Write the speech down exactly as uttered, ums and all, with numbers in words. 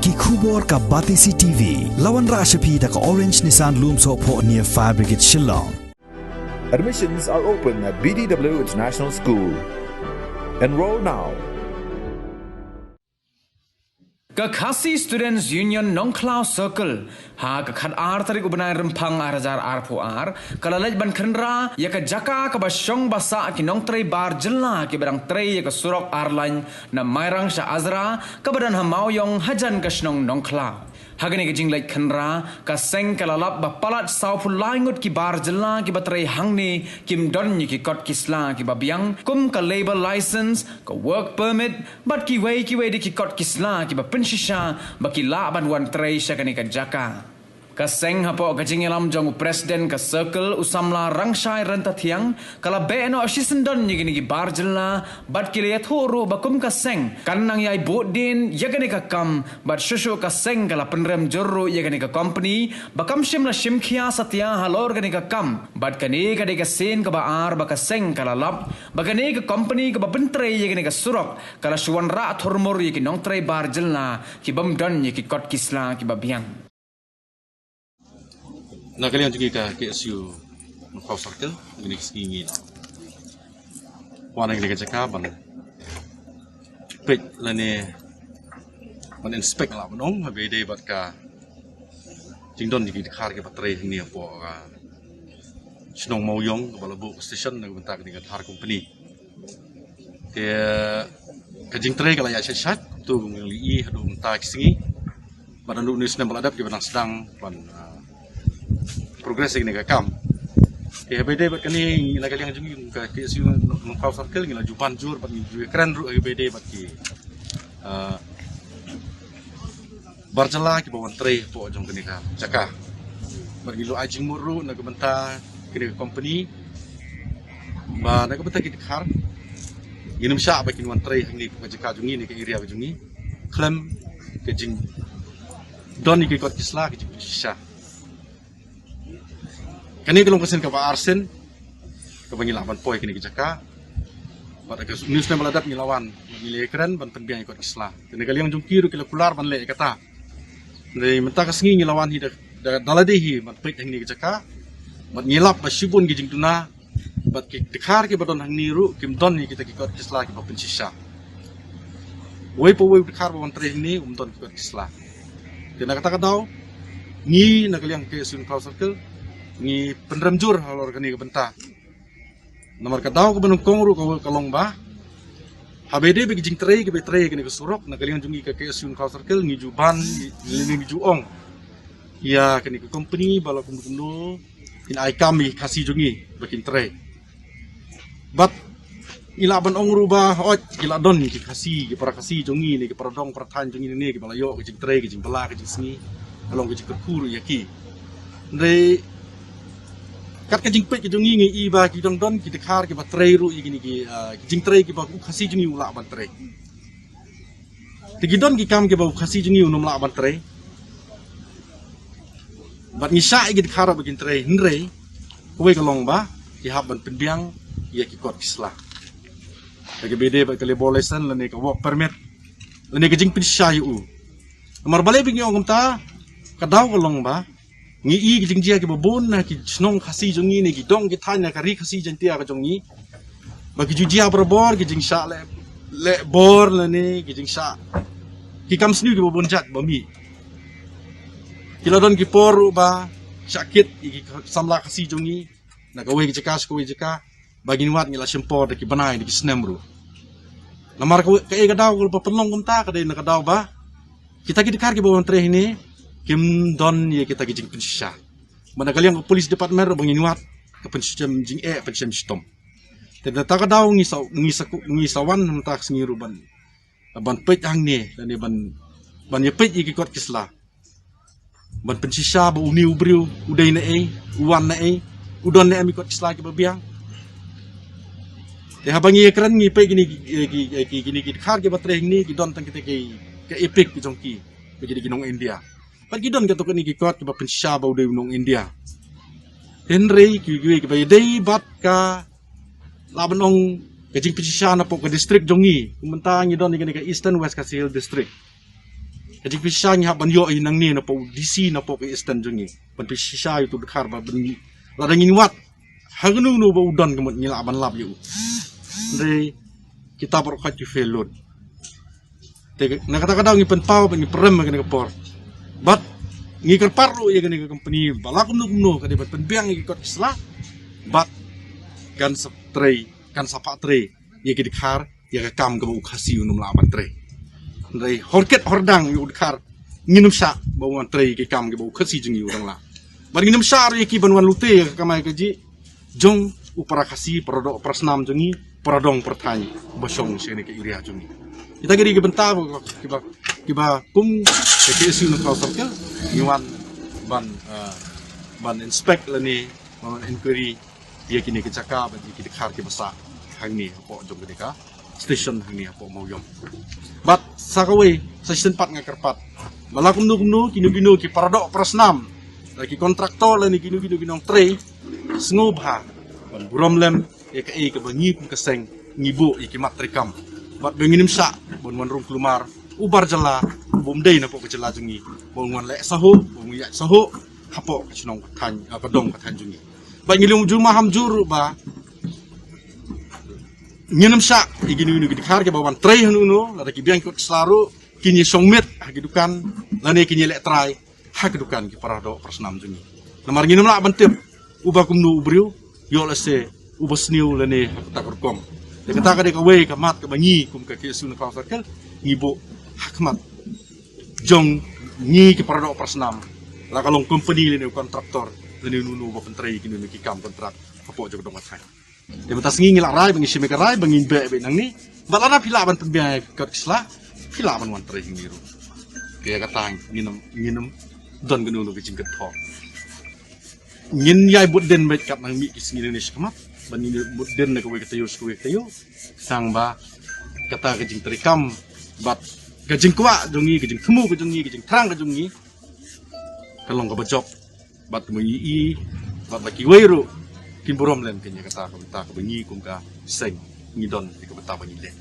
Ki khubor ka Batesi T V, la wanrah sha phi da ka Orange Nissan Lumsohphoh near Fire Brigade Shillong. Admissions are open at B D W International School. Enroll now. Ka Khasi Students Union Nongkhlaw Circle, ha ka khat ar tarik u bnai Rymphang ar hajar arphew ar, ka la leit ban khynra ïa ka jaka kaba shong ba sah ki nongtrei bar jylla kiba dang trei ïa ka surok ar lane na Mairang sha Azra, kaba don ha Mawiong hajan ka shnong Nongkhlaw. Ha kane ka jingleit khynra, ka seng ka la lap ba palat sawphew lai ngut ki bar jylla kiba trei hangne kim don ïa ki kot ki sla kiba biang, kum ka labour license, ka work permit, bad kiwei kiwei de ki kot ki sla kiba pynshisha ba ki lah ban wan trei sha kane ka jaka. Ka seng, hapoh ka jingïalam jong u President ka Circle, u samla Rangshai Ryntathiang, ka la beh noh shisyndon ïa kine ki bar jylla, bad ki la ïathuh ruh ba kum ka seng kan nang ïai buddien ïa kane ka kam, bad shuh shuh ka seng ka la pynrem jur ruh ïa kane ka company ba kam shym la shim khia satia halor kane ka kam. Bad kane ka dei ka sien kaba ar ba ka seng ka la lap ba kane ka company kaba pyntrei ïa kane ka surok ka la shu wanrah thurmur ïa ki nongtrei bar jylla ki bym don ïa ki kot ki sla kiba biang. Na ka liang jong ngi ka K S U Nongkhlaw Circle, ngi ka sngi ngi la wan ha kane ka jaka ban peit lane ban inspect, lah ban ong, haba ïadei bad ka jingdon jong ki dkhar kiba trei hangne hapoh ka shnong Mawiong kaba la buh ka station na ka bynta kane ka Dhar Company. Te ka jingtrei ka la ïaid shait shait, to ngi la ïohi haduh mynta ki sngi. Bad haduh une u snem ba la dep kiba dang sdang ban, ah, progress ïa kane ka kam. Te haba ïadei bad kane, na ka liang jong ngi ka K S U Nongkhlaw Circle ngi la ju ban jur bad ngi ju kren ruh haba ïadei bad ki, ah, bar jylla kiba wan trei hapoh jong kane ka jaka. Bad ngi la ai jingmut ruh na ka bynta kane ka company ba na ka bynta ki dkhar ngin ym shah ba kin wan trei hangne hapoh ka jaka jong ngi ne ka area ka jong ngi khlem ka jingdon ïa ki kot ki sla, ka jingpynshisha. Kane ka long ka sien kaba ar sien kaba ngi lah ban poi kane ka jaka. Bad ha une u snem ba la dep ngi la wan, ngi la kren ban pynbiang ïa ki kot ki sla. Te na ka liang jong ki ruh ki la kular ban leh ïa kata. Hynrei mynta ka sngi ngi la wan hi da, da, da lade hi ban peit hangne ka jaka. Bad ngi lap ba shibun ki jingduna bad ki dkhar kiba don hangne ruh kim don ïa kita ki kot ki sla kiba pynshisha. Uwei pa uwei u dkhar ba wan trei hangne um don ki kot ki sla. Te na kata ka daw ngi na ka liang ka K S U Nongkhlaw Circle ngi pynrem jur halor kane ka bynta. Namar ka daw kaba nyngkong ruh ka, ka long ba haba ïadei bad ki jingtrei kiba trei kane ka surok, na ka liang jong ngi ka K S U Nongkhlaw Circle ngi ju ban, ngi, ngi ju ong ïa kane ka company ba la kumno kumno kin ai kam ïa ki Khasi jong ngi ba kin trei. Bad ngi lah ban ong ruh ba hooid ki la don ki Khasi, ki para Khasi jong ngi ne, ki para dong para thaiñ jong ngi ne, kiba la ïoh ka jingtrei, ka jingbylla, ka jingsngi, ka long ka jingkyrkhu ruh ïa ki. Hynrei kat ka jingpeit ka jong ngi, ngi i ba ki dang don ki dkhar kiba trei ruh ïa kine ki, ah, ki jingtrei kiba u Khasi jong ngi u lah ban trei. Te ki don ki kam kiba u Khasi jong ngi u nym lah ban trei. Bad ngi shah ïa ki dkhar ba kin trei, hynrei kawei ka long ba ki hap ban pynbiang ïa ki kot ki sla. Kaba ïadei bad ka labour license lane ka work permit lane ka jingpynshisha ïa u. Namar balei ba ngi ong kumta, ka daw ka long ba ngi i ki jingjia kiba bun na ki shnong Khasi jong ngi ne ki dong ki thaiñ na ka ri Khasi Jaiñtia ka jong ngi. Ba ki ju jia barabor ki jingshah leh, leh bor lane ki jingshah ki kam sniew kiba bun jait ba mih. Ki la don ki por ruh ba shah kit ïa ki samla Khasi jong ngi na kawei ka jaka sha kawei ka jaka, ba ngin wad ngi la shim por da ki bnai da ki snem ruh. Namar ka, kaei ka daw kaba pynlong kumta ka dei na ka daw ba kita ki dkhar kiba wan trei hangne kim don ïa kita ki jingpynshisha. Bad na ka liang ka police department ruh ba ngin wad ka pynshisha jingeh, pynshisha shitom. Te na kata ka daw ngi sa, ngi sa, ngi sa wan mynta ka sngi ruh ban, ban peit hangne lane ban, ban ïa peit ïa ki kot ki sla. Ban pynshisha ba une u briew u dei na ei, u wan na ei, u don ne em ïa ki kot ki sla kiba biang. Te haba ngi ïa kren ngi peit kine ki, ki, ki, ki, kine ki dkhar kiba trei hangne ki don tang kita ki, ka EPIC ki jong ki, ba ki dei ki nong India. Bad ki don katto katne ki kot kiba pynshisha ba u dei u nong India. Hynrei kiwei kiwei kiba ïadei bad ka, lah ban ong, ka jingpynshisha napoh ka district jong ngi. Kumta ngi don ïa kane ka Eastern West Khasi Hills District. Ka jingpynshisha ngi hap ban ïoh ïa nangne na pdeng u D C na pdeng ka Eastern jong ngi. Ban pynshisha ïa utu u dkhar ba ban ngi, lada ngin wad ha kano kano ba u don ka mut ngi lah ban lap ïa u. Hynrei kita baroh khoit ki fail lut. Te na kata ka daw ngi pynpaw bad ngi pyrem ha kane ka por. Bad ngi kyrpad ruh ïa kane ka company ba la kumno kumno ka dei ban pynbiang ïa ki kot ki sla. Bad kan sa trei, kan sa phah trei ïa ki dkhar ïa ka kam kaba u Khasi un ym lah ban trei. Hynrei hor kit hor dang ïa u dkhar ngin ym shah ba un wan trei ïa ki kam kaba u Khasi jong ngi u dang lah. Bad ngin ym shah ruh ïa ki ban wan lute ïa ka kamai kajih jong u para Khasi, para doh para snam jong ngi, para dong para thaiñ ba shong sha kane ka area jong ngi. Kita ki dei ki bynta ba kiba, kiba kum ka K S U Nongkhlaw Circle ngi wan ban, eh, ban inspect lane ban inquiry ïa kine ki jaka bad ïa ki dkhar kiba sah hangne hapoh jong kane ka station hangne hapoh Mawïong. Bad sa kawei sa shisien pat nga kyrpad ba la kumno kumno kino kino ki para doh para snam, la ki kontraktor lane kino kino ki nongtrei, sngewbha ban burom lem ïa kaei kaba ngi kum ka seng ngi buh ïa ki mat treikam. Bad ba ngin ym shah ban wan rung kulmar u bar jylla uba ym dei na pdeng ka jylla jong ngi, ba un wan leh sahuh, ba un ïaid sahuh hapoh ka shnong ka thaiñ, ah, ka dong ka thaiñ jong ngi. Bad ngi lum ju maham jur ruh ba ngin ym shah ïa kino kino ki dkhar kiba wan trei hangno hangno, lada ki biang kot sla ruh kin ïa shong miet ha ki dukan lane kin ïa leh trai ha ki dukan ki para doh para snam jong ngi. Namar ngin ym lah ban tip uba kumno u briew, ïoh lehse uba sniew lane ha kata ka rukom. Te kata ka dei kawei ka mat kaba ngi kum ka K S U Nongkhlaw Circle ngi buh ha khmat jong ngi ki para doh para snam, la ka long company lane u kontraktor lane uno uno uba pyntrei kino kino ki kam kontrak hapoh jong ka dong ka thaiñ. Te mynta sngi ngi la rai ba ngi shim ïa ka rai ba ngin beh beit nangne. Bad lada phi lah ban pynbiang ïa ki kot ki sla, phi lah ban wan trei hangne ruh. Te ïa kata ngin ym, ngin ym don kano kano ka jingkynthoh. Ngin ïai bud dien beit kat nang mih ki sngi lane shakhmat, bad ngin ïai bud dien na kawei ka taïew sha kawei ka taïew. Tang ba kata ka jingtreikam bad ka jingkwah jong ngi, ka jingthmu ka jong ngi, ka jingthrang ka jong ngi ka long kaba jop. Bad kumba ngi i, bad ba kiwei ruh kin burom lem ïa kane, kata ka bynta kaba ngi kum ka seng ngi don ïa ka bynta ba ngi leh.